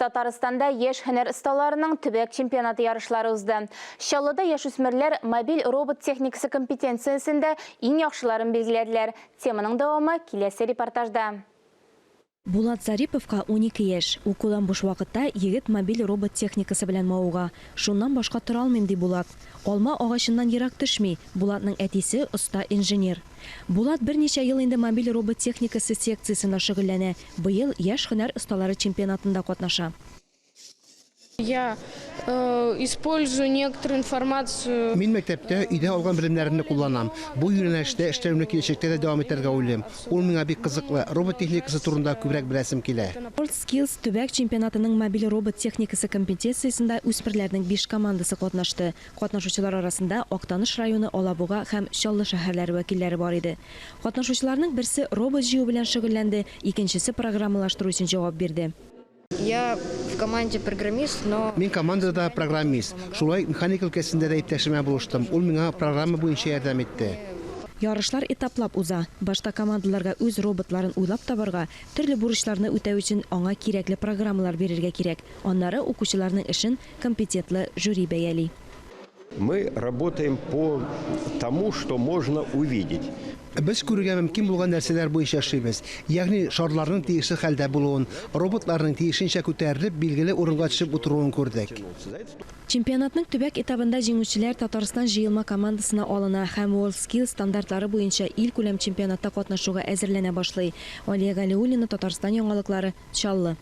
Татарстанда яшь һөнәр осталарының төбәк чемпионаты ярышлары узды. Чаллыда яшүсмерләр мобиль робот техникасы компетенциясендә иң яхшыларын билгеләделәр. Теманың дәвамы киләсе репортажда. Булат Зариповка 12 яшь. Укудан буш вакытта егет мобиль робот техникасы белән мавыга. Шуннан башка тора алмыйм, ди Булат. Алма агачыннан ерак төшми, Булатның әтисе, оста инженер. Булат берничә ел инде мобиль робот техникасы секциясендә шөгыльләнә, быел яшь һөнәр осталары чемпионатында катнаша. Я использую некоторую информацию. Мин мәктәптә, өйдә алган белемнәремне кулланам. Бу юнәлештә эшләүне киләчәктә дә дәвам итәргә уйлыйм. Ул миңа бик кызыклы, робот техникасы турында күбрәк беләсем килә. WorldSkills төбәк чемпионатының мобиль робот техникасы компетенциясендә үсмерләрнең биш командасы катнашты. Катнашучылар арасында Актаныш районы, Алабуга һәм Чаллы шәһәрләре вәкилләре бар иде. Катнашучыларның берсе робот җыю белән шөгыльләнде, икенчесе программалаштыру өчен җавап бирде. Я в команде программист, но. Мин командада программист. Шулай ук механика өлкәсендә дә иптәшемә булыштым, ул миңа программа буенча ярдәм итте. Ярышлар этаплап уза. Башта командаларга үз роботларын уйлап табарга, төрле бурычларны үтәү өчен аңа кирәкле программалар бирергә кирәк. Аннары укучыларның эшен компетентлы жюри бәяли. Мы работаем по тому, что можно увидеть. Без күрергә мөмкин булган нәрсәләр буенча эшлибез, ягъни шарларның тиешле хәлдә булуын, роботларның тиешенчә күтәрелеп, билгеле урынга төшеп утыруын күрдек. Чемпионатның төбәк этабында җиңүчеләр Татарстан җыелма командасына алына һәм WorldSkills стандартлары буенча илкүләм чемпионатта катнашуга әзерләнә башлый. Алия Галиуллина, Татарстан яңалыклары, Чаллы.